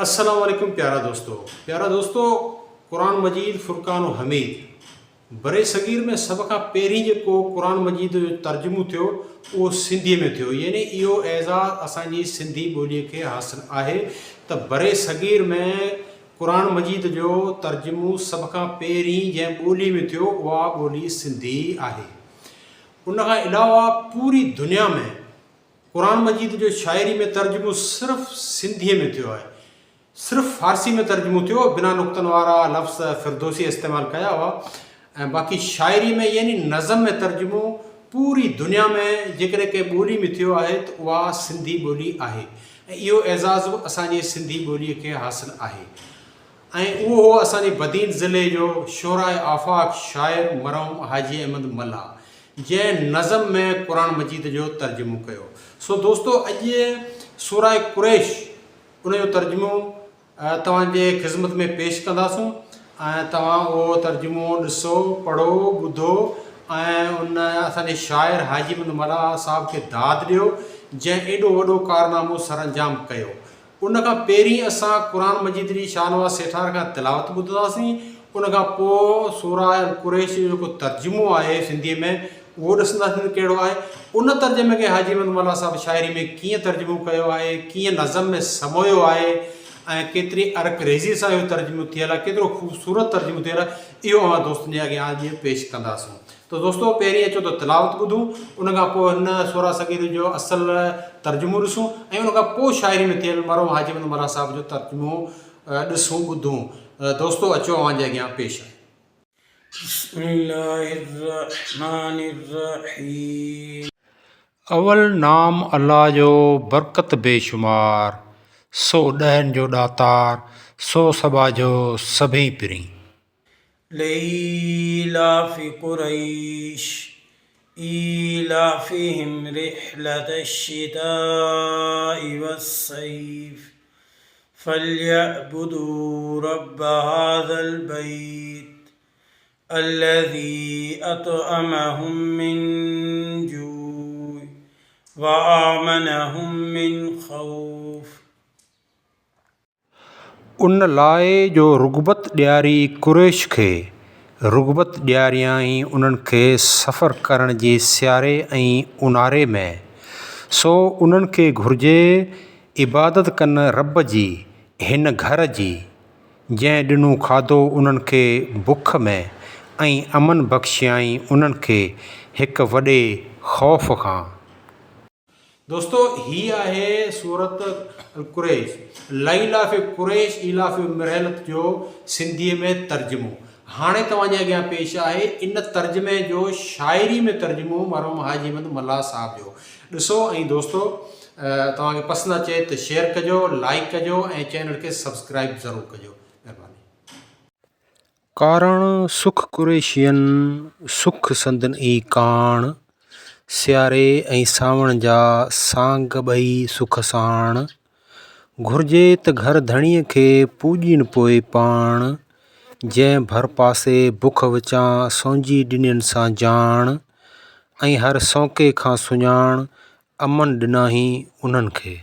السلام عليڪم پيارا دوستو پيارا دوستو قرآن مجيد فرقان و حميد برصغير ۾ سڀ کان پهرين جيڪو قرآن مجيد جو ترجمو ٿيو اهو سنڌي ۾ ٿيو يعني اهو اعزاز اسان جي سنڌي ٻولي کي حاصل آهي ته برصغير ۾ قرآن مجيد جو ترجمو سڀ کان پهرين جنهن ٻولي ۾ ٿيو اها ٻولي سنڌي آهي ان کان علاوه پوري دنيا ۾ قرآن مجيد جو شاعري ۾ ترجمو صرف سنڌيء ۾ ٿيو آهي. صرف فارسي ۾ ترجمو ٿيو، بنا نقطن وارا لفظ فردوسيء استعمال ڪيا هئا ۽ باقي شاعري ۾ يعني نظم ۾ ترجمو پوري دنيا ۾ جيڪڏهن ڪنهن ٻولي ۾ ٿيو آهي ته اها سنڌي ٻولي آهي ۽ اهو اعزاز به اسان جي سنڌي ٻوليء کي حاصل آهي. ۽ اهو هو اسان جي بدين ضلعي جو شهراء آفاق شاعر مرحوم حاجي احمد ملاح جنهن نظم ۾ قرآن مجيد جو ترجمو ڪيو. سو دوستو اڄ سوره قريش ان جو ترجمو توهان جي خذمت ۾ پيش ڪنداسون ۽ توهان اهو ترجمو ڏسو پڙهو ٻڌو ۽ ان اسان جي شاعر حاجي احمد ملاح صاحب کي داد ڏيو جنهن ايڏو وڏو ڪارنامو سرانجام ڪيو. ان کان پهرين اسان قرآن مجيد جي شاهنواز سيٺار کان تلاوت ٻڌنداسين، ان کان پوء سوره القريش جو جيڪو ترجمو آهي سنڌيء ۾ اهو ڏسنداسين ته ڪهڙو آهي، ان ترجمي کي حاجي احمد ملاح صاحب شاعري ۾ ڪيئن ترجمو ڪيو آهي، ڪيئن نظم ۾ سمويو آهي ۽ ڪيتري عرق ريزي سان اهو ترجمو ٿيل آهي، ڪيترو خوبصورت ترجمو ٿيل آهي، اهو اوهان دوستن جي اڳيان اڄ پيش ڪنداسون. ته دوستو پهرين اچو ته تلاوت ٻڌون ان کان پوء هن سورة صغير جو اصل ترجمو ڏسون ۽ ان کان پوء شاعري ۾ ٿيل مرحوم حاجي احمد ملاح صاحب جو ترجمو ڏسون ٻڌون دوستو اچو اوهان جي اڳيان پيش آهي. بسم الله الرحمن الرحيم. اول نام الله جو برڪت بيشمار، سو ڏهن جو ڏاتار، سو سٻاجهو سڀئي پرين. لإيلاف قريش إيلافهم رحلة الشتاء والصيف فليعبدوا رب هذا البيت الذي أطعمهم من جوع وآمنهم من خوف. ان لاء جو رغبت ڏياري قريش کي، رغبت ڏياريائين انهن کي سفر ڪرڻ جي سياري ۽ اونهاري ۾، سو انهن کي گهرجي عبادت ڪن رب جي هن گهر جي، جنهن ڏنو کاڌو انهن کي بک ۾، ۽ امن بخشيائين انهن کي هڪ وڏي خوف کان. دوستو هي آهي سورة القريش ليلاف قريش ايلاف مرحلت جو سنڌيء ۾ ترجمو هاڻي توهان جي اڳيان پيش آهي ان ترجمي جو شاعري ۾ ترجمو مرحوم حاجي احمد ملاح صاحب جو ڏسو ۽ دوستو توهان کي پسند اچي ته شيئر ڪجو لائيڪ ڪجو ۽ چينل کي سبسڪرائيب ضرور ڪجو مهرباني. ڪارڻ سک قريشين، سک سندن ئي ڪاڻ، سياري ۽ سانوڻ جا سانگ ٻئي سک ساڻ، گهرجي ته گهر ڌڻيء کي پوڄين پوء پاڻ، جنهن ڀرپاسي بک وچان سونجي ڏنين سان جاڻ، ۽ هر سونڪي کان سڃاڻ امن ڏنائين انهن کي.